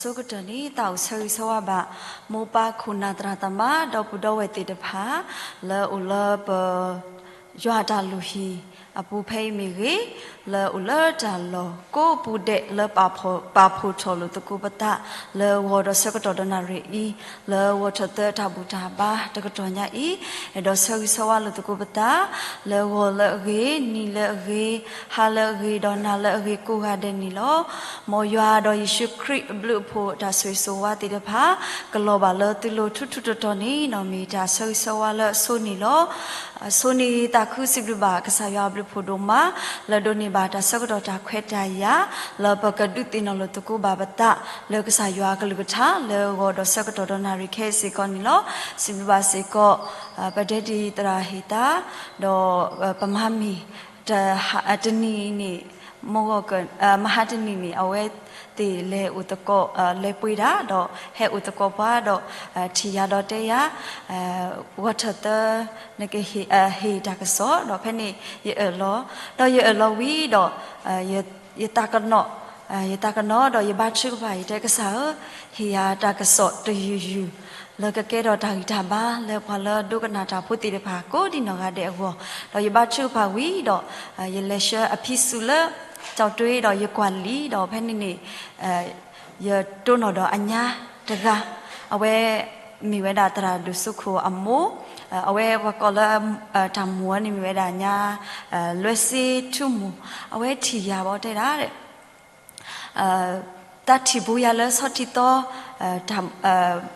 ဆၢကတီၢ်န့ၣ် သးအိၣ်ဆၢဂ့ၤဆၢဝါဘၣ် မိၢ်ပၢ်ခိၣ်နၢ်သရၣ်သမါ ဒီပုၢ်ဒီဝဲၢ်သ့ၣ်တဖၣ် လၢအိၣ်လၢပ ယွၤအတၢ်လုၢ်ဟံၣ်အပူၤဖဲအံၤမ့ၢ်ဂ့ၤ, လၢအိၣ်လၢတၢ်လီၢ်ကိးပူၤဒဲးလၢပာ်ဖှိၣ်ထီၣ်လိာ်သကိးပသး လၢဂီၤဒီးဆၢကတီၢ်ဒီးနၣ်ရံၣ်အံၤ လၢဂီၤထီၣ်သၢတၢ်ဘူၣ်တၢ်ဘါတကတီၢ်ညါအံၤ, အဲၣ်ဒိးဆၢဂ့ၤဆၢဝါလိာ်သကိးပသး လၢဂီၤလၢအဂ့ၤ, နံၤလၢအဂ့ၤ, ဟါလၢအဂ့ၤ, ဒီးနၤလၢအဂ့ၤကိးဂၤဒဲးန့ၣ်လီၤ. မ်ယွၤဒီးယ့ၣ်ၡူးခရံာ်အဘျုးအဖှိၣ် တၢ်ဆိၣ်ဂ့ၤဆိၣ်ဝါသ့ၣ်တဖၣ် ကလီၤဘၣ်လၢသုလိၤထူထူတီတီန့ၣ် မ့ၢ်တၢ်ဆၢဂ့ၤဆၢဝါလၢအဆိန့ၣ်လီၤ. အဆိန့ၣ်သးခုစံးဘျုးဘၣ်ကစၢ်ယွၤအဘျုးအဖှိၣ်ဒိၣ်မး လၢဒိးန့ၢ်ဘၣ်တၢ်ဆၢကတီၢ်တၢ်ခွဲးတၢ်ယာ် လၢပကဒုးသ့ၣ်နီၣ်လိာ်သကိးဘၣ်ပသး လၢကစၢ်ယွၤအကလုၢ်ကထါ လၢဂီၤဒီးဆၢကတီၢ်ဒီးနၣ်ရံၣ်ခဲအံၤစ့ၢ်ကီးန့ၣ်လီၤ. စံးဘျုးဘၣ်စ့ၢ်ကီး ပဒဲဒံးသရၣ်ဟ့ၣ်သါ ဒီး ပမၤမံၤ တနံၤန့ၣ် မုၢ်ဂီၤက မဟါတနံၤန့ၣ် အဝဲသ့ၣ်လဲၤအိၣ်သကိး လဲၤပှ့ၤတၢ် ဒီးဟဲအိၣ်သကိးပှၤ ဒီးထံၣ်ယၤဒီးတဲယၤ ဂီၤထၢၣ်သၢ နကဟ့ၣ်တၢ်ကစီၣ် ဒီးဖဲန့ၣ် ယအၢၣ်လီၤ ဒီးယအၢၣ်လီၤဝံၤဒီး ယသးကနီၣ် ယသးကနီၣ်ဒီးယဘါထုကဖၣ် ယတဲကစၢ်ဧၢ, ဟ့ၣ်ယၤတၢ်ကစီၣ်တယုၢ်ယုၢ် လၢကကဲထီၣ်တၢ်ဂံၢ်တၢ်ဘါလၢပှၤလၢဒိကနၣ်တၢ်ဖိသ့ၣ်တဖၣ် ကိးဒံနီၢ်ဂၤဒဲးအဂီၢ်, ဒီးယဘါထုကဖၣ်ဝံၤဒီး ယလဲၤဆှၢအဖံစုလၢ ကၠီၣ်တွ့ဒီးယကွၢ်လံာ်ဒီးဖဲန့ၣ်န့ၣ် ယတိၢ်နီၣ်ဒီးအညါတဂၤ, အဝဲမ့ၢ်ဝဲဒၣ်သရၣ်ဒိၣ်စိခိၣ်အမိၢ်, အဝဲပှၤကိးလၢ တၢ်မိၢ်န့ၣ်မ့ၢ်ဝဲဒၣ်ညါ လွဲစ့ထူမိၢ်, အဝဲထံၣ်ယၤဘၣ်တဲဒၣ် သးထံၣ်ဘိယၤလၢဆီထံသီ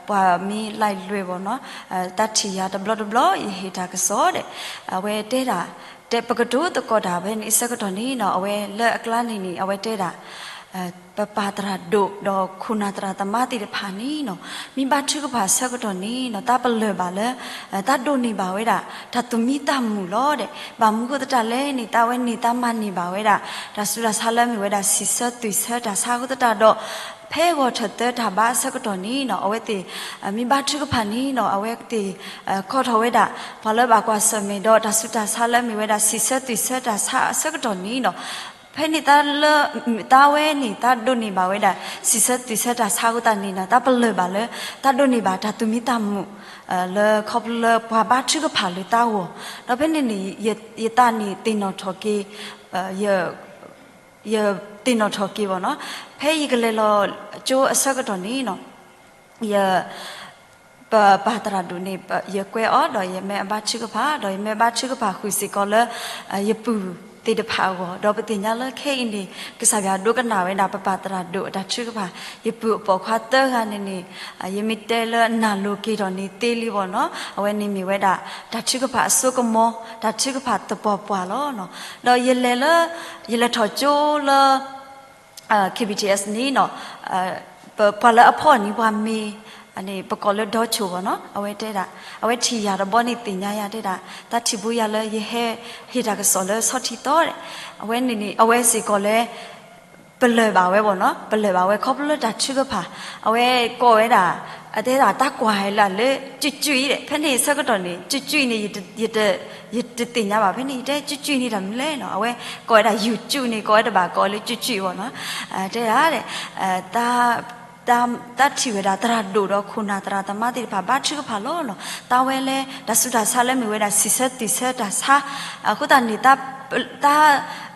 ပှၤမ့ၢ်လဲၤလွဲဘၣ်နီၤ, သးထံၣ်ယၤတဘျီတဘျီ ယဟ့ၣ်တၢ်ကစီၣ်ဒီး အဝဲတဲဒၣ် တဲပကတိၤသကိးတၢ်ဖဲန့ၣ်အဆၢကတီၢ်န့ၣ်နီၤ အဝဲလၢအကျါန့ၣ်န့ၣ် အဝဲတဲဒၣ် ပပၢ်သရၣ်ဒိၣ်ဒီးခိၣ်နၢ်သရၣ်သမါသ့ၣ်တဖၣ်န့ၣ်နီၤ မ့ၢ်ဘါထုကဖၣ်ဆၢကတီၢ်န့ၣ်နီၤ တၢ်ပလၢၢ်ဘၣ်လၢ တၢ်ဒိးန့ၢ်ဘၣ်ဝဲဒၣ် တၢ်သူၣ်မံသးမုာ်လီၤဒီး ဘၣ်မနုၤဃိသတးလဲၣ်န့ၣ် တၢ်ဝဲန့ၣ်တၢ်မၤန့ၢ်ဘၣ်ဝဲဒၣ် တၢ်ဆူးတၢ်ဆါလၢမ့ၢ်ဝဲဒၣ် စံးဆၢသွံၣ်ဆၢတၢ်ဆါအဃိသတးဒီး ဖဲဂီၤထၢၣ်သၢတၢ်ဘါအဆၢကတီၢ်န့ၣ်နီၤ အဝဲသ့ၣ် မ့ၢ်ဘါထုကဖၣ်န့ၣ်နီၤ အဝဲသ့ၣ် ခီထီၣ်ဝဲဒၣ် ပှၤလၢဘၣ်ကွၢ်ဆၢၣ်မဲာ်ဒီးတၢ်ဆူးတၢ်ဆါလၢမ့ၢ်ဝဲဒၣ် စံးဆၢသွံၣ်ဆၢတၢ်ဆါအဆၢကတီၢ်န့ၣ်နီၤ ဖဲန့ၣ်တၢ်လၢ တၢ်ဝဲန့ၣ် တၢ်ဒိးန့ၢ်ဘၣ်ဝဲဒၣ် စံးဆၢသွံၣ်ဆၢတၢ်ဆါအဃိသတးန့ၣ်နီၤ တၢ်ပလၢၢ်ဘၣ်လၢ တၢ်ဒိးန့ၢ်ဘၣ်တၢ်သူၣ်မံသးမုာ် လၢခီဖျိလၢပှၤဘါထုကဖၣ်လၢတၢ်ဂီၢ် ဒီးဖဲန့ၣ်န့ၣ် ယသးန့ၣ်သ့ၣ်နီၣ်ထီၣ်က့ၤ ယ ယသ့ၣ်နီၣ်ထီၣ်က့ၤဘၣ်နီၤ ဖဲယကလဲၤလီၤကၠိအဆၢကတီၢ်န့ၣ်နီၤ ယ ပပၢ်သရၣ်ဒိၣ်န့ၣ် ယကွဲအီၤဒီးယမ့ၢ်အဘါထုကဖၣ် ဒီးယမ့ၢ်ဘါထုကဖၣ်ဃုာ်စ့ၢ်ကီးလၢ ယပုၢ်သ့ၣ်တဖၣ်အဂီၢ် ဒီးပသ့ၣ်ညါလၢခဲအံၤန့ၣ် ကစၢ်ယွၤဒိကနၣ်ဝဲဒၣ်ပပၢ်သရၣ်ဒိၣ်အတၢ်ထုကဖၣ် ယပုၢ်အပိာ်ခွါသၢဂၤန့ၣ်န့ၣ် ယမ့ၢ်တဲလၢနၢ်လိၤက့ၤထီၣ်န့ၣ်သ့လံဘၣ်နီၤ အဝဲန့ၣ်မ့ၢ်ဝဲဒၣ် တၢ်ထုကဖၣ်အစိကမီၤ တၢ်ထုကဖၣ်သပှၢ်ပှၢ်လီၤနီၤ ဒီးယလဲၤလၢ ယလဲၤထီၣ်ကၠိလၢ KBTS န့ၣ်နီၤ ပပှၤလၢအဖီၣ်န့ၣ် ပှၤမ့ၢ် န့ၣ် ပကိးလၢဒီဆိၣ်ဘၣ်နီၤ အဝဲတဲဒၣ် အဝဲထံၣ်ယၤတဘျီန့ၣ်သ့ၣ်ညါယၤတဲဒၣ် တၢ်ထံၣ်ဘိယၤလၢယဟဲဟ့ၣ်တၢ်ကစီၣ်လၢဆီထံသီဒီး အဝဲန့ၣ်န့ၣ် အဝဲစ့ၢ်ကီးလၢ ပလၢၢ်ဘၣ်ဝဲဘၣ်နီၤ ပလၢၢ်ဘၣ်ဝဲခီဖျိလၢတၢ်ထုကဖၣ် အဝဲကိးဝဲဒၣ် အတဲဒၣ်တၢ်ကွၢ်ဟဲလၢလၢ ကၠူၣ်ကၠူၣ်အံၤဒီး ဖဲန့ၣ်ဆၢကတီၢ်န့ၣ် ကၠူၣ်ကၠူၣ်အံၤန့ၣ် ယတသ့ၣ်ညါဘၣ် ဖဲန့ၣ်ယတဲ ကၠူၣ်ကၠူၣ်အံၤန့ၣ်တၢ်မနုၤလဲၣ်နီၤ အဝဲကိးဝဲဒၣ် YouTube န့ၣ် ကိးဝဲတဘၣ် ကိးဝဲလၢကၠူၣ်ကၠူၣ်အံၤဘၣ်နီၤ တဲဒၣ် တၢ် တၢ်ထံၣ်ဝဲဒၣ်သရၣ်ဒိၣ်ဒီးခိၣ်နၢ်သရၣ်သမါသ့ၣ်တဖၣ်ဘါထုကဖၣ်လီၤနီၤ တၢ်ဝဲလဲၣ် တၢ်ဆူးတၢ်ဆါလၢမ့ၢ်ဝဲဒၣ် စံးဆၢသွံၣ်ဆၢတၢ်ဆါ အဃိသတးန့ၣ် တၢ်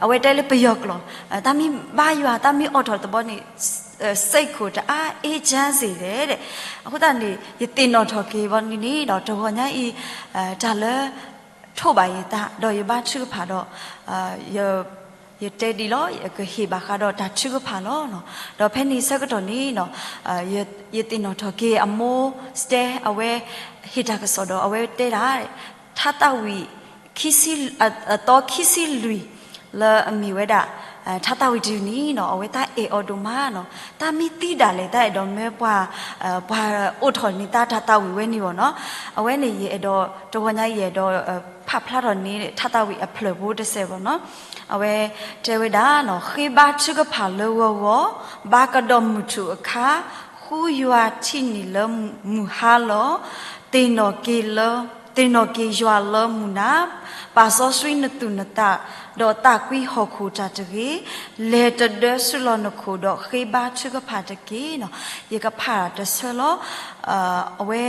အဝဲတဲလၢပယီၤကျိာ် တၢ်မ့ၢ်ဘါယွၤ တၢ်မ့ၢ်အိးထီၣ်တဘျီန့ၣ် စိတ်ကိုယ်တအားအေးချမ်းစေတယ်တဲ့ အဃိသတးန့ၣ် ယသ့ၣ်နီၣ်ထီၣ်က့ၤဘၣ်န့ၣ်န့ၣ်ဒီး တဂီၤညါအံၤ တၢ်လၢ ထိးဘၣ်ယသး ဒီးယဘါထုကဖၣ်ဒီး ယတဲဒ်လီၤ ယကဟ့ၣ်ဘၣ်ဃးဒီးတၢ်ထုကဖၣ်လီၤနီၤ ဒီးဖဲန့ၣ်ဆၢကတီၢ်န့ၣ်နီၤ ယသ့ၣ်နီၣ်ထီၣ်က့ၤအမိၢ်စတဲ အဝဲ ဟ့ၣ်တၢ်ကစီၣ်ဒီး အဝဲတဲဒၣ် ထါသးဝံၣ် ခံဆံ အသီခံဆံလွံၢ် လၢအမ့ၢ်ဝဲဒၣ် ထါသးဝံၣ်တယုၢ်န့ၣ်နီၤ အဝဲတၢ်အဲၣ်အီၤဒိၣ်မးနီၤ တၢ်မ့ၢ်သံဒၣ်လဲာ် တၢ်အဲၣ်ဒိးမၢပှၤ ပှၤအိးထီၣ်န့ၢ်တၢ်ထါသးဝံၣ်ဝဲန့ၣ်ဘၣ်နီၤ အဝဲန့ၣ်ယအဲၣ်ဒိး တဂီၤညါယအဲၣ်ဒိး ဖးဖျါထီၣ်န့ၢ် ထါသးဝံၣ်အဖျၢၣ်ဖိတစဲးဘၣ်နီၤ အဝဲတဲဝဲဒၣ်နီၤ ဃ့ဘါထုကဖၣ်လၢဂီၤဂီၤ ဘၣ်ကဒီးမုၢ်ထူၣ်အခါ ဃုယွၤထံၣ်န့ၢ်လၢမုၢ်ဟါလီၤ သ့ၣ်နီၣ်က့ၤလၢ သ့ၣ်နီၣ်က့ၤယွၤလၢမုၢ်နၤ ပာ်စီဆှံနသူၣ်နသး ဒီးသးကွံဟီၣ်ခိၣ်တၢ်တဂ့ၤ, လဲၤတဒၢဆူလီၢ်နခိၣ်ဒီးဃ့ဘါထုကဖၣ်တက့ၢ်နီၤ. ယကဖးတဆၢလီၤ. အဝဲ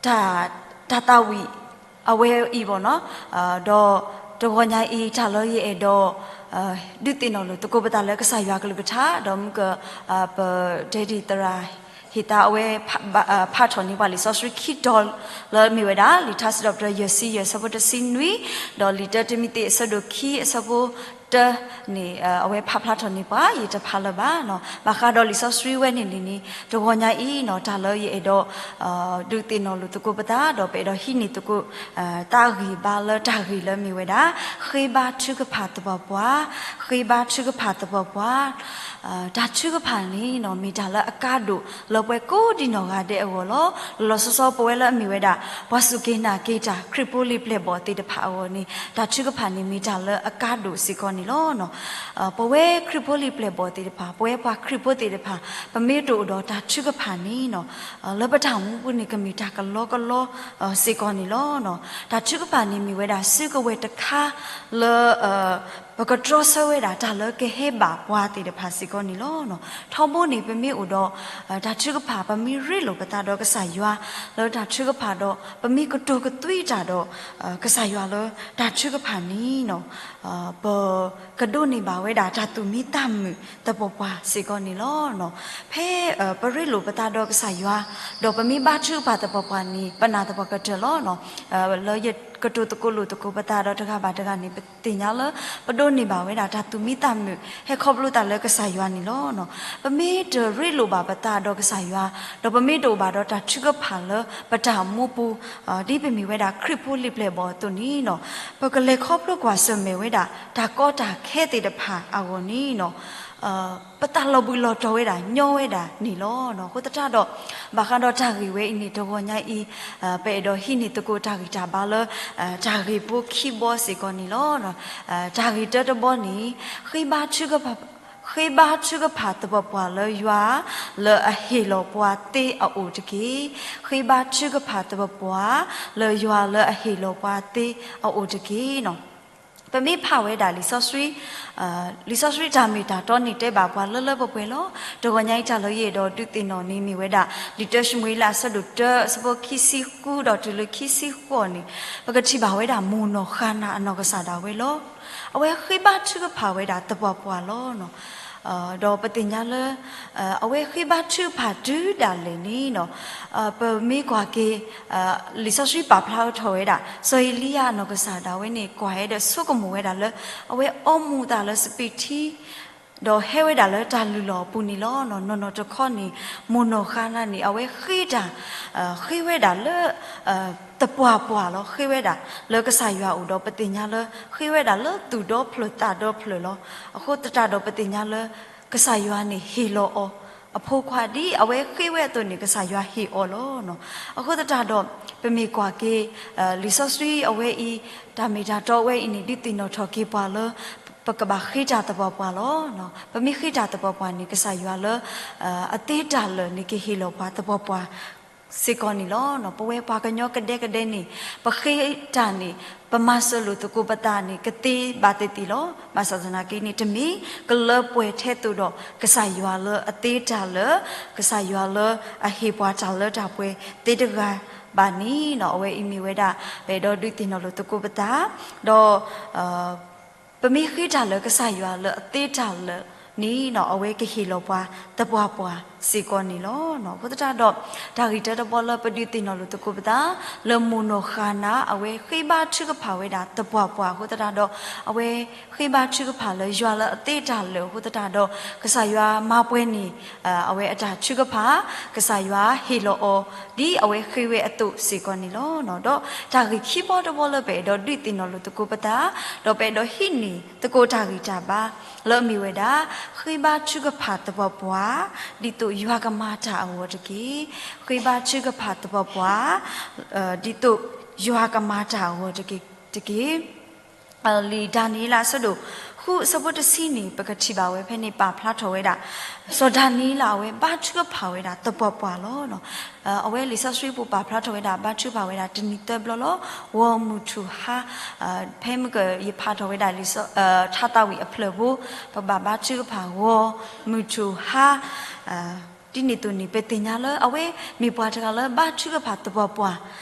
တၢ်သးဝံၣ်အဝဲအံၤဘၣ်နီၤ, ဒီးတဂီၤညါအံၤ တၢ်လၢယအဲၣ်ဒိး ဒုးသ့ၣ်နီၣ်လိာ်သကိးပသးလၢကစၢ်ယွၤကလုၢ်ကထါ ဒီးမုၢ်က ပဒဲဒံၣ်သရၣ် ဟ့ၣ်သးအဝဲ ဖးထီၣ်န့ၢ်ပှၤလံာ်စီဆှံခံတီၤ လၢမ့ၢ်ဝဲဒၣ် လံာ်ထါစံးထီၣ်ပတြၢၤယဲၢ်ဆံယဲၢ် အဆၢဖိတဆံနွံ, ဒီးလံာ်တၢတမံၤသ့ၣ်အဆၢဒိၣ်ခံအဆၢဖိတၢန့ၣ် အဝဲဖးဖျါထီၣ်န့ၢ်ပှၤ ယတဖးလၢၤဘၣ်နီၤ. ဘၣ်ဃးဒီးလံာ်စီဆှံဝဲန့ၣ်န့ၣ် တဂီၤညါအံၤနီၤ တၢ်လၢယအဲၣ်ဒိး ဒုးသ့ၣ်နီၣ်လိာ်သကိးပသး ဒီးပအဲၣ်ဒိးဟံးန့ၢ်သကိး သးဂံၢ်ဘါလၢတၢ်ဂ့ၢ်လၢမ့ၢ်ဝဲဒၣ် ဃ့ဘါထုကဖၣ်သပှၢ်ပှၢ်, ဃ့ဘါထုကဖၣ်သပှၢ်ပှၢ်, တၢ်ထုကဖၣ်န့ၣ်နီၤ မ့ၢ်တၢ်လၢအကါဒိၣ်လၢပှၤကိးဒံနီၢ်ဂၤဒဲးအဂီၢ်လီၤ. လီၤလီၤဆီဆီ ပဝဲလၢအမ့ၢ်ဝဲဒၣ် ပှၤစူၢ်က့ၤနာ်က့ၤတၢ် ခရံာ်ဖိလံာ်ပျဲၢ်ဘီၣ်သ့ၣ်တဖၣ်အဂီၢ်န့ၣ် တၢ်ထုကဖၣ်န့ၣ်မ့ၢ်တၢ်လၢအကါဒိၣ်စ့ၢ်ကီးန့ၣ်လီၤ. ပဝဲခရံာ်ဖိလံာ်ပျဲၢ်ဘီၣ်သ့ၣ်တဖၣ် ပဝဲပှၤခရံာ်ဖိသ့ၣ်တဖၣ် ပမ့ၢ်တအိၣ်ဒီးတၢ်ထုကဖၣ်န့ၣ်နီၤ လၢပတၢ်မူပူၤန့ၣ် ကမ့ၢ်တၢ်ကလီကလီစ့ၢ်ကီးန့ၣ်လီၤ. တၢ်ထုကဖၣ်န့ၣ်မ့ၢ်ဝဲဒၣ်စုကဝဲၤတခါလၢ ပကတြီဆၢဝဲဒၣ်တၢ်လၢကဟဲဘၣ်ပှၤသ့ၣ်တဖၣ်စ့ၢ်ကီးန့ၣ်လီၤ. ထီဘိန့ၣ် ပမ့ၢ်အိၣ်ဒီး တၢ်ထုကဖၣ် ပမ့ၢ်ရ့လိာ်ပသးဒီးကစၢ်ယွၤ လၢတၢ်ထုကဖၣ်ဒီး ပမ့ၢ်ကတိၤကသွံတၢ်ဒီး ကစၢ်ယွၤလၢတၢ်ထုကဖၣ်န့ၣ်နီၤ ပကဒိးန့ၢ်ဘၣ်ဝဲဒၣ်တၢ်သူၣ်မံသးမုာ်သပှၢ်ပှၢ်စ့ၢ်ကီးန့ၣ်လီၤ. ဖဲပရ့လိာ်ပသးဒီးကစၢ်ယွၤ ဒီးပမ့ၢ်ဘါထုကဖၣ်သပှၢ်ပှၢ်န့ၣ် ပနာ်သပှၢ်ကတၢၢ်လီၤ. လၢယကတိၤသကိးလိာ်သကိးပသးဒီးတဂၤဘၣ်တဂၤန့ၣ် ပသ့ၣ်ညါလၢ ပဒိးန့ၢ်ဘၣ်ဝဲဒၣ်တၢ်သူၣ်မံသးမုာ် ဟဲခီဖျိသးလၢကစၢ်ယွၤန့ၣ်လီၤ. ပမ့ၢ်တရ့လိာ်ဘၣ်ပသးဒီးကစၢ်ယွၤ ဒီးပမ့ၢ်တအိၣ်ဘၣ်ဒီးတၢ်ထုကဖၣ်လၢပတၢ်မူပူၤ ဒ်ပမ့ၢ်ဝဲဒၣ်ခရံာ်ဖိလံာ်ပျဲၢ်ဘီၣ်အသိးန့ၣ်နီၤ ပကလဲၤခီဖျိကွၢ်ဆၢၣ်မဲာ်ဝဲဒၣ် တၢ်ကီတၢ်ခဲသ့ၣ်တဖၣ်အဂီၢ်န့ၣ်နီၤ ပသးလီၤဘှံးလီၤတီၤဝဲဒၣ် ညီဝဲဒၣ်န့ၣ်လီၤ. အဃိသတးဒီး ဘၣ်ဃးဒီးတၢ်ဂ့ၢ်ဝဲအံၤန့ၣ် တဂီၤညါအံၤ ပအဲၣ်ဒိးဟံးန့ၢ်သကိးတၢ်ဂံၢ်တၢ်ဘါလၢ တၢ်ဂ့ၢ်ဖိခံဘီစ့ၢ်ကီးန့ၣ်လီၤ. တၢ်ဂ့ၢ်တၢတဘီန့ၣ် ဃ့ဘါထုကဖၣ် ဃ့ဘါထုကဖၣ်သပှၢ်ပှၢ်လၢယွၤလၢအဟ့ၣ်လီၤပှၤသ့အအိၣ်တက့ၢ်. ဃ့ဘါထုကဖၣ်သပှၢ်ပှၢ်လၢယွၤလၢအဟ့ၣ်လီၤပှၤသ့အအိၣ်တက့ၢ်နီၤ. ပမ့ၢ်ဖးဝဲဒၣ်လံာ်စီဆှံ လံာ်စီဆှံတၢ်မ့ၢ်တၢ်တီန့ၣ်တဲဘၣ်ပှၤလၢလၢပှဲၤပှဲၤလီၤ. တဂီၤညါအံၤတၢ်လၢယအဲၣ်ဒိးဒုးသ့ၣ်နီၣ်န့ၣ်မ့ၢ်ဝဲဒၣ် လံာ်တၢၡမူၤအ့လးအဆၢဒိၣ်တၢ အဆၢဖိခံဆံဃုဒီးတုၤလၢခံဆံဃိးန့ၣ် ပကထံၣ်ဘၣ်ဝဲဒၣ်မိၢ်နီၢ်ဃါနၤအနီၢ်ကစၢ်ဒၣ်ဝဲလီၤ. အဝဲဃ့ဘါထုကဖၣ်ဝဲဒၣ်သပှၢ်ပှၢ်လီၤ. ဒီးပသ့ၣ်ညါလၢ အဝဲဃ့ဘါထုကဖၣ်တုၤဒၣ်လဲာ်န့ၣ်နီၤ ပမ့ၢ်ကွၢ်က့ၤ လံာ်စီဆှံပာ်ဖျါထီၣ်ဝဲဒၣ် စီၤအ့လံယၤအနီၢ်ကစၢ်ဒၣ်ဝဲန့ၣ် ကွၢ်ဝဲဒီးဆိကမိၣ်ဝဲဒၣ်လၢ အဝဲအီမူၤသးလၢစပံးထံ ဒီးဟဲဝဲဒၣ်လၢတၢ်လုၢ်လီၢ်အပူၤန့ၣ်လီၤ. နီၢ်နီၢ်တခီန့ၣ် မိၢ်နီၢ်ဃါနၤန့ၣ် အဝဲဃ့တၢ် ဃ့ဝဲဒၣ်လၢ သပှၢ်ပှၢ်လီၤ. ဃ့ဝဲဒၣ်လၢကစၢ်ယွၤအိၣ်ဒီးပသ့ၣ်ညါလၢ ဃ့ဝဲဒၣ်လၢသူၣ်ဒီဖျၢၣ်သးဒီဖျၢၣ်လီၤ. အဃိသတးဒီးပသ့ၣ်ညါလၢ ကစၢ်ယွၤန့ၣ်ဟ့ၣ်လီၤအီၤ အဖိခွါဒ်အဝဲဃ့ဝဲအသိးန့ၣ် ကစၢ်ယွၤဟ့ၣ်အီၤလီၤ. အဃိသတးဒီး ပမ့ၢ်ကွၢ်က့ၤ လံာ်စီဆှံအဝဲအံၤ တၢ်မ့ၢ်တၢ်တီဝဲအံၤန့ၣ် ဒုးသ့ၣ်နီၣ်ထီၣ်က့ၤပှၤလၢ ပကဘၣ်ဃ့တၢ်သပှၢ်ပှၢ်လီၤ. ပမ့ၢ်ဃ့တၢ်သပှၢ်ပှၢ်န့ၣ် ကစၢ်ယွၤလၢ အသ့တၢ်လၢာ်န့ၣ် ကဟ့ၣ်လီၤပှၤသပှၢ်ပှၢ်စ့ၢ်ကီးန့ၣ်လီၤ. ပဝဲပှၤကညီကဒဲကဒဲန့ၣ် ပဃ့တၢ်န့ၣ် ပမၤစၢၤလိာ်သကိးပသးန့ၣ် ကသ့ဘၣ်သ့ၣ်သ့ၣ်လီၤ. ဘၣ်ဆၣ်သနာ်က့န့ၣ် တမ့ၢ်ကလၢပှဲၤထဲသိးဒီး ကစၢ်ယွၤလၢအသ့တၢ်လၢာ်, ကစၢ်ယွၤလၢအဟ့ၣ်ပှၤတၢ်လၢတၢ်ပှဲၤသ့တဂၤဘၣ်န့ၣ်နီၤ. အဝဲအံၤမ့ၢ်ဝဲဒၣ် ပအဲၣ်ဒိးဒုးသ့ၣ်နီၣ်လိာ်သကိးပသး ဒီး ပမ့ၢ်ဃ့တၢ်လၢကစၢ်ယွၤလၢအသ့တၢ်လၢာ်န့ၣ်နီၤ အဝဲကဟ့ၣ်လီၤပှၤသပှၢ်ပှၢ်စ့ၢ်ကီးန့ၣ်လီၤ. အဃိသတးဒီး တၢ်ဂ့ၢ်တၢတဘီလၢပဒုးသ့ၣ်နီၣ်လိာ်သကိးပသး လၢမိၢ်နီၢ်ဃါနၤ အဝဲဃ့ဘါထုကဖၣ်ဝဲဒၣ်သပှၢ်ပှၢ်အဃိသတးဒီး အဝဲဃ့ဘါထုကဖၣ်လၢယွၤလၢအသ့တၢ်လၢာ်အဃိသတးဒီး ကစၢ်ယွၤမၤပှဲၤန့ၢ် အဝဲအတၢ်ထုကဖၣ် ကစၢ်ယွၤဟ့ၣ်လီၤအီၤ ဒ်အဝဲဃ့ဝဲအသိးစ့ၢ်ကီးန့ၣ်လီၤ. ဒီးတၢ်ဂ့ၢ်ခံဘီတဘီလၢပအဲၣ်ဒိးဒုးသ့ၣ်နီၣ်လိာ်သကိးပသး ဒီးပအဲၣ်ဒိးဟံးန့ၢ်သကိးတၢ်ဂံၢ်တၢ်ဘါ လၢအမ့ၢ်ဝဲဒၣ် ဃ့ဘါထုကဖၣ်သပှၢ်ပှၢ် ဒ်သိးယွၤကမၤတၢ်အဂီၢ်တက့ၢ်. ဃ့ဘါထုကဖၣ်သပှၢ်ပှၢ် ဒ်သိးယွၤကမၤတၢ်အဂီၢ်တက့ၢ်. လံာ်ဒၤနံးယ့လးအဆၢဒိၣ် ဃုအဆၢဖိတဆံန့ၣ် ပကထံၣ်ဘၣ်ဝဲဖဲန့ၣ် ပာ်ဖျါထီၣ်ဝဲဒၣ် စီၤဒၤနံးယ့လးအဝဲဘါထုကဖၣ်ဝဲဒၣ်သပှၢ်ပှၢ်လီၤ. အဝဲလံာ်စီဆှံပူၤပာ်ဖျါထီၣ်ဝဲဒၣ် ဘါထုကဖၣ်ဝဲဒၣ်တနံၤသၢဘျီလီၤ. ဂီၤမုၢ်ထူၣ်ဟါ, ဖဲမုၢ်ကယဖးထီၣ်ဝဲဒၣ်လံာ်စီ, ထါသးဝံၣ်အဖျၢၣ်ဖိ, ပဘၣ်ဘါထုကဖၣ်ဂီၤမုၢ်ထူၣ်ဟါ ဒ်န့ၣ်အသိးန့ၣ် ပသ့ၣ်ညါလၢအဝဲမ့ၢ်ပှၤတဂၤလၢဘါထုကဖၣ်သပှၢ်ပှၢ်,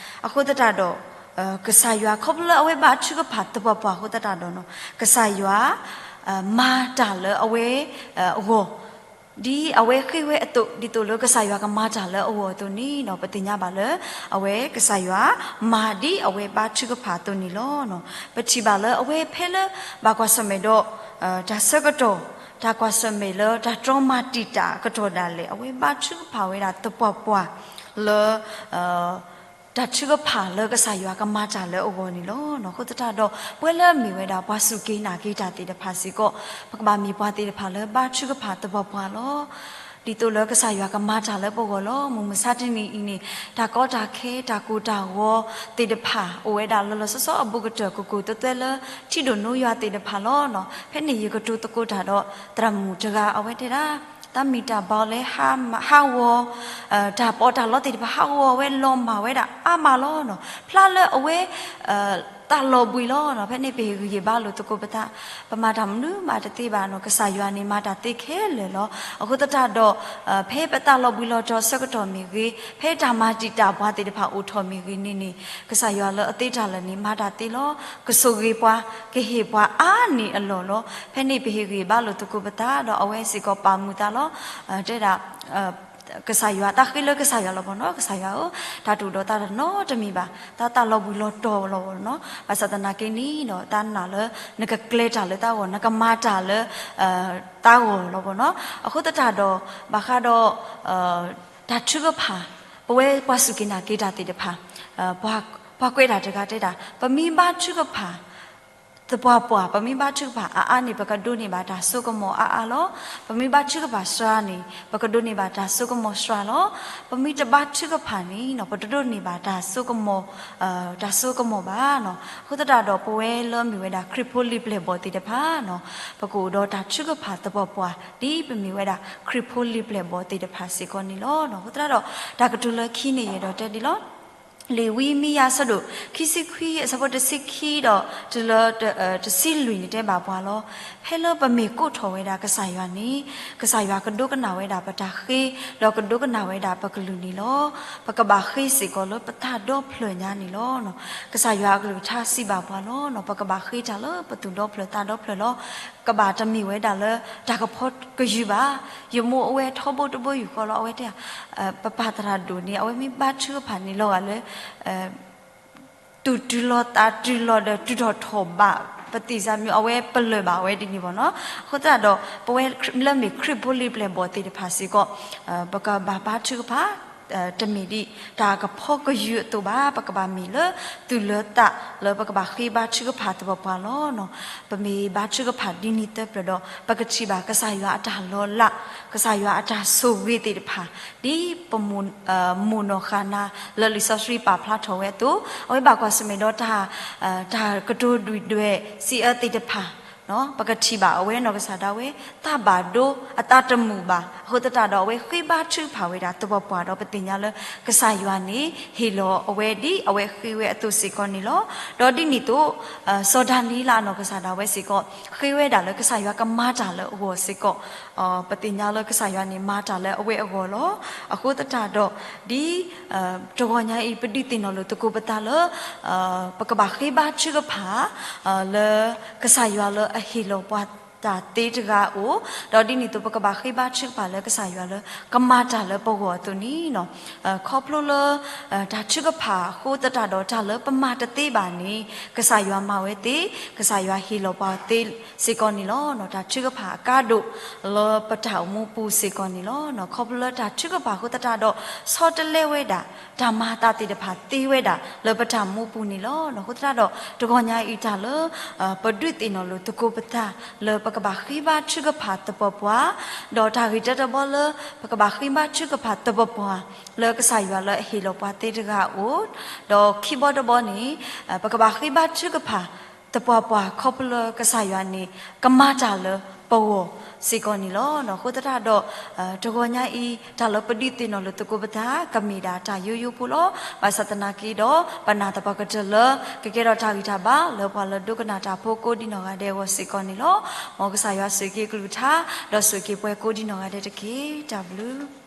အဃိသတးဒီး ကစၢ်ယွၤခီဖျိလၢအဝဲဘါထုကဖၣ်သပှၢ်ပှၢ်အဃိသတးဒီး ကစၢ်ယွၤ မၤတၢ်လၢအဝဲအဂီၢ်, ဒ်အဝဲဃ့ဝဲအသိး ဒ်သိးလၢကစၢ်ယွၤကမၤတၢ်လၢအဂီၢ်အသိးန့ၣ် ပသ့ၣ်ညါဘၣ်လၢ အဝဲကစၢ်ယွၤမၤဒ်အဝဲဘါထုကဖၣ်အသိးန့ၣ်လီၤ. ပထံၣ်ဘၣ်လၢအဝဲဖဲလၢ ဘၣ်ကွၢ်ဆၢၣ်မဲာ်ဒီး တၢ်ဆၢကတီၢ်, တၢ်ကွၢ်ဆၢၣ်မဲာ်လၢတၢ်တြီမၤတံာ်တာ်အကတီၢ်ဒၣ်လဲာ် အဝဲဘါထုကဖၣ်ဝဲဒၣ်သပှၢ်ပှၢ်လၢ တၢ်ထုကဖၣ်လၢကစၢ်ယွၤကမၤတၢ်လၢအဂီၢ်န့ၣ်လီၤ. အဃိသတးဒီး ပဝဲလၢအမ့ၢ်ဝဲဒၣ်ပှၤစူၢ်က့ၤနာ်က့ၤတၢ်သ့ၣ်တဖၣ်စ့ၢ်ကီး ပကဘၣ်မ့ၢ်ပှၤသ့ၣ်တဖၣ်လၢဘါထုကဖၣ်သပှၢ်ပှၢ်လီၤ. ဒ်သိးလၢကစၢ်ယွၤကမၤတၢ်လၢပဂီၢ်လီၤ. မုၢ်မဆါတနံၤအံၤန့ၣ် တၢ်ကီတၢ်ခဲ တၢ်ကိၢ်တၢ်ဂီၤသ့ၣ်တဖၣ် အိၣ်ဝဲဒၣ်လီၤလီၤဆီဆီအဘူးကတၢၢ် ကိၢ်ကိၢ်သွဲသွဲလၢ ထံဒိၣ်နိယွၤသ့ၣ်တဖၣ်လီၤ. ဖဲန့ၣ်ယကတိၤသကိးတၢ်ဒီး သရၣ်မုၣ်တဂၤအဝဲတဲဒၣ် တၢ်မ့ၢ်တၢ်ဘၣ်လဲ ဟးဂီၤ တၢ်ပီးတၢ်လီသ့ၣ်တဖၣ် ဟးဂီၤဝဲလီၤမၢ်ဝဲဒၣ်အါမးလီၤ. ဖျါလၢအဝဲ တၢ်လီၤဘှံးလီၤ. ဖဲန့ၣ်ပဟ့ၣ်ဂံၢ်ဟ့ၣ်ဘါလိာ်သကိးပသး, ပမၤတၢ်မနုၤမးတသ့ဘၣ်နီၤ, ကစၢ်ယွၤန့ၣ်မၤတၢ်သ့ခဲလၢာ်လီၤ. အဃိသတးဒီး ဖဲပတၢ်လီၤဘှံးလီၤတီၤဆၢကတီၢ်မ့ၢ်ဂ့ၤ, ဖဲတၢ်မၤတံာ်တာ်ပှၤသ့ၣ်တဖၣ်အိၣ်ထီၣ်မ့ၢ်ဂ့ၤန့ၣ်န့ၣ်, ကစၢ်ယွၤလၢအသ့တၢ်လၢာ်န့ၣ် မၤတၢ်သ့လီၤ. ကဆိၣ်ဂ့ၤပှၤ, ကဟ့ၣ်ပှၤအါန့ၢ်အလီၢ်လီၤ. ဖဲန့ၣ်ပဟ့ၣ်ဂံၢ်ဟ့ၣ်ဘါလိာ်သကိးပသး ဒီးအဝဲစ့ၢ်ကီးပာ်မူသးလီၤ. တဲဒၣ် ကစၢ်ယွၤ, တၢ်ဃ့လၢကစၢ်ယွၤလီၤဘၣ်နီၤ, ကစၢ်ယွၤဧၢ, တၢ်တအိၣ်ဒီးတၢ်တနီတမံၤဘၣ်, တၢ်တၢ်လီၤဘှံးလီၤတီၤလီၤဘၣ်နီၤ, ဘၣ်ဆၣ်သနာ်က့န့ၣ်ဒီး တၢ်နာ်လၢ နကကျဲၤတၢ်လၢတၢ်ဂီၤ, နကမၤတၢ်လၢ တၢ်ဂီၤလီၤဘၣ်နီၤ. အဃိသတးဒီး ဘၣ်ဃးဒီး တၢ်ထုကဖၣ်, ပဝဲပှၤစူၢ်က့ၤနာ်က့ၤတၢ်သ့ၣ်တဖၣ် ပှၤကွဲးတၢ်တဂၤတဲဒၣ် ပမ့ၢ်ဘါထုကဖၣ် သပှၢ်ပှၢ်, ပမ့ၢ်ဘါထုကဖၣ်အါအါန့ၣ် ပကဒိးန့ၢ်ဘၣ်တၢ်စိကမီၤအါအါလီၤ. ပမ့ၢ်ဘါထုကဖၣ်စှၤန့ၣ် ပကဒိးန့ၢ်ဘၣ်တၢ်စိကမီၤစှၤလီၤ. ပမ့ၢ်တဘါထုကဖၣ်န့ၣ် ပတဒိးန့ၢ်ဘၣ်တၢ်စိကမီၤ, တၢ်စိကမီၤဘၣ်နီၤ. အဃိသတးဒီး ပဝဲလၢမ့ၢ်ဝဲဒၣ်ခရံာ်ဖိလံာ်ပျဲၢ်ဘီၣ်သ့ၣ်တဖၣ်နီၤ, ပကအိၣ်ဒီးတၢ်ထုကဖၣ်သပှၢ်ပှၢ် ဒ်ပမ့ၢ်ဝဲဒၣ်ခရံာ်ဖိလံာ်ပျဲၢ်ဘီၣ်သ့ၣ်တဖၣ်စ့ၢ်ကီးန့ၣ်လီၤ. အဃိသတးဒီး တၢ်ကတိၤလၢခံန့ၣ် ယအဲၣ်ဒိးတဲဒ်လီၤ. လံာ်ဝံမံယၤအဆၢဒိၣ် ခံဆံခွံ အဆၢဖိတဆံခံဒီး တုၤလၢ တဆံလွံၢ်န့ၣ်တဲဘၣ်ပှၤလီၤ. ဖဲလၢပမ့ၢ်ကိးထီၣ်ဝဲဒၣ်ကစၢ်ယွၤန့ၣ် ကစၢ်ယွၤကဒိကနၣ်ဝဲဒၣ်ပတၢ်ဃ့ ဒီးကဒိကနၣ်ဝဲဒၣ်ပကလုၢ်န့ၣ်လီၤ. ပကဘၣ်ဃ့စ့ၢ်ကီးလၢပသးဒီဖျၢၣ်ညါန့ၣ်လီၤ. ကစၢ်ယွၤအကလုၢ်ကထါစံးဘၣ်ပှၤလီၤ. ပကဘၣ်ဃ့တၢ်လၢပသူၣ်ဒီဖျၢၣ်သးဒီဖျၢၣ်လီၤ. ကဘၣ်တမ့ၢ်ဝဲဒၣ်လၢတၢ်ကဖီကယုၢ်ဘၣ်. ယမိၢ်အဝဲထီဘိတဘိယူၢ်ဃီလီၤ. အဝဲတဲ ပပၢ်သရၣ်ဒိၣ်န့ၣ် အဝဲမ့ၢ်ဘါထုကဖၣ်န့ၣ်လီၤဂာ်လၢ သူၣ်တုၤလီၤသးတုၤလီၤဒီး တုၤထီၣ်ထီၣ်ဘး ပသံၣ်စၢ်မံၤ အဝဲပလၢၢ်ဘၣ်ဝဲဒ်န့ၣ်ဘၣ်နီၤ. အဃိသတးဒီး ပဝဲလၢမ့ၢ်ခရံာ်ဖိလံာ်ပျဲၢ်ဘီၣ်သ့ၣ်တဖၣ်စ့ၢ်ကီး ပကဘၣ်ဘါထုကဖၣ် တမ့ၢ်ဒ်တၢ်ကဖီကယုၢ်အသိးဘၣ်. ပကဘၣ်မ့ၢ်လၢသူၣ်လၢသးလၢပကဘၣ်ဃ့ဘါထုကဖၣ်သပှၢ်ပှၢ်လီၤ. ပမ့ၢ်ဘါထုကဖၣ်ဒ်န့ၣ်သၢဖျၢၣ်ဒီး ပကထံၣ်ဘၣ်ကစၢ်ယွၤအတၢ်လီၤလး, ကစၢ်ယွၤအတၢ်ဆိၣ်ဂ့ၤသ့ၣ်တဖၣ် ဒ်ပမိၢ်နီၢ်ဃၤနၤလၢလံာ်စီဆှံပာ်ဖျါထီၣ်ဝဲအသိး, အဝဲဘၣ်ကွၢ်ဆၢၣ်မဲာ်ဒီးတၢ် တၢ်ကတိၤဒုၣ်ဒွဲၣ်စံးအၢသ့ၣ်တဖၣ် ပကထံၣ်ဘၣ်အဝဲနီၢ်ကစၢ်ဒၣ်ဝဲ သးဘၣ်ဒိ အသးတမုာ်ဘၣ်. အဃိသတးဒီး အဝဲဃ့ဘါထုကဖၣ်ဝဲဒၣ်သပှၢ်ပှၢ်ဒီး ပသ့ၣ်ညါလၢ ကစၢ်ယွၤန့ၣ် ဟ့ၣ်လီၤအဝဲဒ်အဝဲဃ့ဝဲအသိးစ့ၢ်ကီးန့ၣ်လီၤ. ဒီးဒ်န့ၣ်အသိး စီၤဒၤနံးယ့လးအနီၢ်ကစၢ်ဒၣ်ဝဲစ့ၢ်ကီး ဃ့ဝဲဒၣ်လၢကစၢ်ယွၤကမၤတၢ်လၢအဂီၢ်စ့ၢ်ကီး, ပသ့ၣ်ညါလၢကစၢ်ယွၤန့ၣ် မၤတၢ်လၢအဝဲအဂီၢ်လီၤ. အဃိသတးဒီး ဒ် တဂီၤညါအံၤ ပဒုးသ့ၣ်နီၣ်လိာ်သကိးပသးလၢ ပကဘၣ်ဃ့ဘါထုကဖၣ် လၢကစၢ်ယွၤလၢအဟ့ၣ်လီၤပှၤတၢ်သ့တဂၤဧိၤ, ဒီးဒ်န့ၣ်အသိး ပကဘၣ်ဃ့ဘါထုကဖၣ်လၢကစၢ်ယွၤလၢ ကမၤတၢ်လၢပဂီၢ်အသိးန့ၣ်, ခီဖျိလၢ တၢ်ထုကဖၣ်အဃိသတးဒီး တၢ်လၢပမၤတသ့ဘၣ်န့ၣ် ကစၢ်ယွၤမၤဝဲသ့, ကစၢ်ယွၤဟ့ၣ်လီၤပှၤသ့စ့ၢ်ကီးန့ၣ်လီၤ. တၢ်ထုကဖၣ်အကါဒိၣ်လၢပတၢ်အိၣ်မူပူၤစ့ၢ်ကီးန့ၣ်လီၤ. ခီဖျိလၢတၢ်ထုကဖၣ်အဃိသတးဒီး ဆီတလဲဝဲဒၣ် တၢ်မၤအသးသ့ၣ်တဖၣ်သ့ဝဲဒၣ် လၢပတၢ်မူပူၤန့ၣ်လီၤ. အဃိသတးဒီး တဂီၤညါအံၤတၢ်လၢ ပဒုးသ့ၣ်နီၣ်လိာ်သကိးပသး လၢပကဘၣ်ဃ့ဘါထုကဖၣ်သပှၢ်ပှၢ်, ဒီးတၢ်ဂ့ၢ်တၢတဘီလၢ ပကဘၣ်ဃ့ဘါထုကဖၣ်သပှၢ်ပှၢ် လၢကစၢ်ယွၤလၢအဟ့ၣ်လီၤပှၤသ့တဂၤဧိၤ, ဒီးခံဘီတဘီန့ၣ် ပကဘၣ်ဃ့ဘါထုကဖၣ် သပှၢ်ပှၢ်ခီဖျိလၢကစၢ်ယွၤန့ၣ် ကမၤတၢ်လၢပဂီၢ်စ့ၢ်ကီးန့ၣ်လီၤ. အဃိသတးဒီး တဂီၤညါအံၤ တၢ်လၢပဒုးသ့ၣ်နီၣ်လိာ်သကိးပသး ကမ့ၢ်ဒၣ်တၢ်ယိယိဖိလီၤ. ဘၣ်ဆၣ်သနာ်က့ဒီး ပနာ်သပှၢ်ကတၢၢ်လၢ ကကဲထီၣ်တၢ်ဂံၢ်တၢ်ဘါ လၢပှၤလၢဒိကနၣ်တၢ်ဖိကိးဒံနီၢ်ဂၤဒဲးအဂီၢ်စ့ၢ်ကီးန့ၣ်လီၤ. မ်ကစၢ်ယွၤဆိၣ်ဂ့ၤက့ၤကလုၢ်ကထါ ဒီးဆိၣ်ဂ့ၤက့ၤပှၤကိးဒံနီၢ်ဂၤဒဲးတက့ၢ်. တၢ်ဘျုး